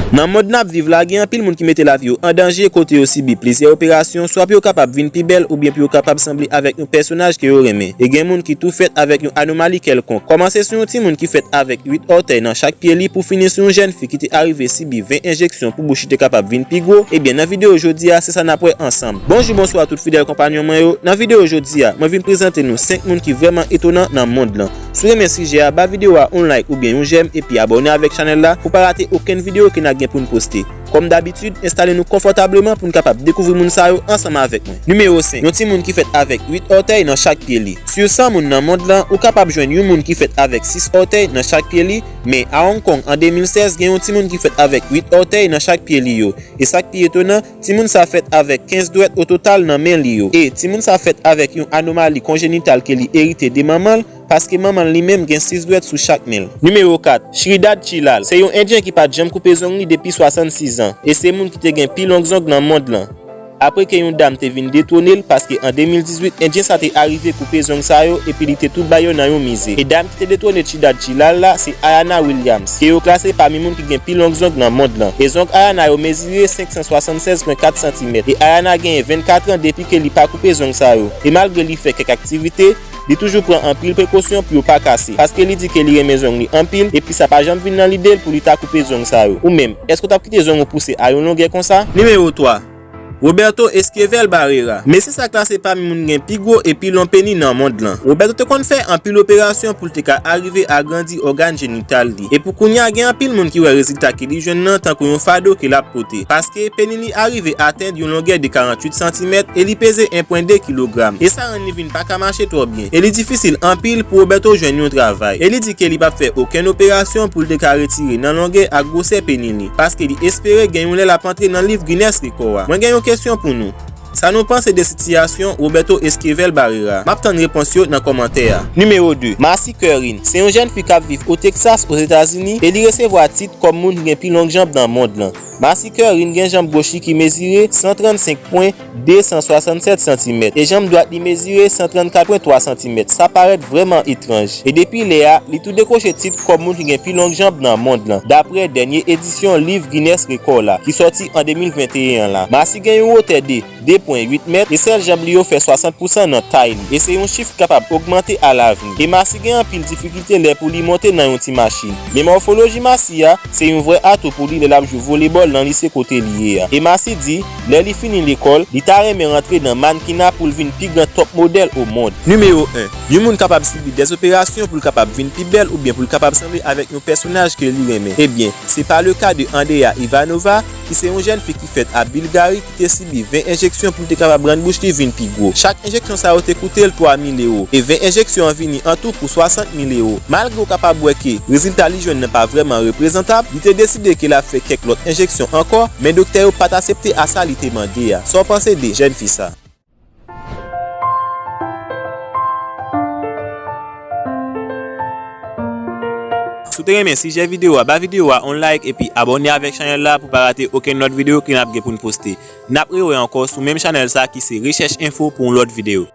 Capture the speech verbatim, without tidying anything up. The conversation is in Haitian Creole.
Nan mond n ap viv la, gen anpil moun ki mete lavi yo an danje kote yo sibi plizyè operasyon, swa pou yo kapab vin pi bèl oubyen pou yo kapab sanble avèk yon pèsonaj ke yo renmen. E gen moun ki tou fèt avèk yon anomali kèlkonk. Kòmanse sou yon timoun ki fèt avèk uit òtèy nan chak pye li pou fini sou yon jèn fi ki te arive sibi ven enjeksyon pou bouch li te kapab vin pi gwo. Ebyen, nan videyo jodi a, se sa n ap wè ansanm. Bonjou, bonswa tout fidèl konpanyon mwen yo. Nan videyo jodi a, mwen vin prezante nou senk moun ki vrèman etonan nan mond lan. Si w renmen sijè a, ba videyo a yon like oubyen yon jèm, epi abòne avèk chanèl la pou pa rate okenn videyo ke n a gen pou n poste. Kòm dabitid, enstale nou konfòtableman pou n kapab dekouvri moun sa yo ansanm avèk mwen. Nimewo senk, yon timoun ki fèt avèk uit òtèy nan chak pye li. Sou san moun nan mond lan, ou kapab jwenn yon moun ki fèt avèk sis òtèy nan chak pye li, men a Hong Kong an de mil sèz, gen yon timoun ki fèt avèk uit òtèy nan chak pye li yo. E sa k pi etonan, timoun sa fèt avèk kenz dwèt ototal nan men li yo. E timoun sa fèt avèk yon anomali konjenital ke li erite de manman l, paske manman l li menm gen sis dwèt sou chak men l. Nimewo kat, Shridhar Chilal, se yon Endyen ki pa t janm koupe zong li depi swasannsis an, e se moun ki te gen pi long zong nan mond lan. Apre ke yon dam te vin detwone l, paske an de mil dizuit, Endyen sa te arive koupe zong sa yo, epi li te tou bay yo nan yon mize. E dam ki te detwone Shridhar Chilal la, se Ayana Williams, ke yo klase pami moun ki gen pi long zong nan mond lan. E zong Ayana yo mezire senk san swasannsèz pwen kat santimèt. E Ayana genyen vennkat an depi ke li pa koupe zong sa yo. E malgre li fè kèk aktivite, li toujou pran anpil prekosyon pou yo pa kase, paske li di ke li renmen zong li anpil, epi sa pa janm vin nan lide l pou li ta koupe zong sa yo. Ou menm, èske w t ap kite zong ou pouse a yon longè konsa? Nimewo twa, Roberto Esquivel Barrera. Mesye sa klase pami moun gen pi gwo e pi lon peni nan mond lan. Roberto te konn fè anpil operasyon pou l te ka arive agrandi ògàn jenital li. E pou kounye a, gen anpil moun ki wè rezilta ke li jwenn nan tankou yon fado ke l ap pote, paske peni li arive atenn yon longè de karanntuit santimèt e li peze en pwen de kilogram. E sa rann li vin pa ka mache twò byen. E li difisil anpil pou Roberto jwenn yon travay. E li di ke li p ap fè okenn operasyon pou l te ka retire nan longè ak gwosè peni li, paske li espere gen yon lè l ap antre nan liv Guinness rekò a. Mwen gen yon kesyon pou nou. Sa nou panse de sitiyasyon Roberto Esquivel Barrera? M ap tann repons yo nan kòmantè a. Nimewo de, Marcy Currin. Se yon jèn fi k ap viv o Texas, Ozetazini, e li resevwa tit kòm moun ki gen pi long janm nan mond lan. Marcy Currin gen janm goch li ki mezire san trannsenk pwen de san swasannsèt santimèt, e janm dwat li mezire san trannkat pwen twa santimèt. Sa parèt vrèman etranj. E depi lè a, li tou dekwoche tit kòm moun ki gen pi long janm nan mond lan, daprè dènye edisyon liv Guinness rekò la, ki sòti an de mil venteyen an la. Marcy gen yon wotè de de pwen uit mèt, e sèl janm li yo fè swasant pousan nan tay li, e se yon chif ki kapab ogmante alavni. E Marcy gen anpil difikilte lè pou li monte nan yon ti machin. Men mòfoloji Marcy a, se yon vrè atou pou li lè l ap jwe volebòl nan lise kote li ye a. E Marcy di, lè li fini lekòl, li ta renmen rantre nan mannkina pou l vin pi gran top model au monde. Nimewo en, yon moun kapab sibi dèz operasyon pou l kapab vin pi bèl oubyen pou l kapab sanble avèk yon pèsonaj ke li renmen. Ebyen, se pa le ka de Andrea Ivanova, ki se yon jèn fi ki fèt a Bilgari, ki te sibi ven enjeksyon pou l te kapab rann bouch li vin pi gwo. Chak enjeksyon sa yo te koute l twa mil ewo, e ven enjeksyon an vini an tou pou swasant mil ewo. Malgre w kapab wè ke rezilta li jwenn nan pa vrèman reprezantab, li te deside ke l ap fè kèk lòt enjeksyon ankò, men doktè yo pa t asepte a sa li te mande a. Sa w panse de jèn fi sa? Si w te renmen sijè videyo a, ba videyo a yon like epi abòne avèk chanèl la pou pa rate okenn lòt videyo ke n ap gen pou n poste. N ap rewè ankò sou menm chanèl sa ki se Rechèch Enfo pou yon lòt videyo.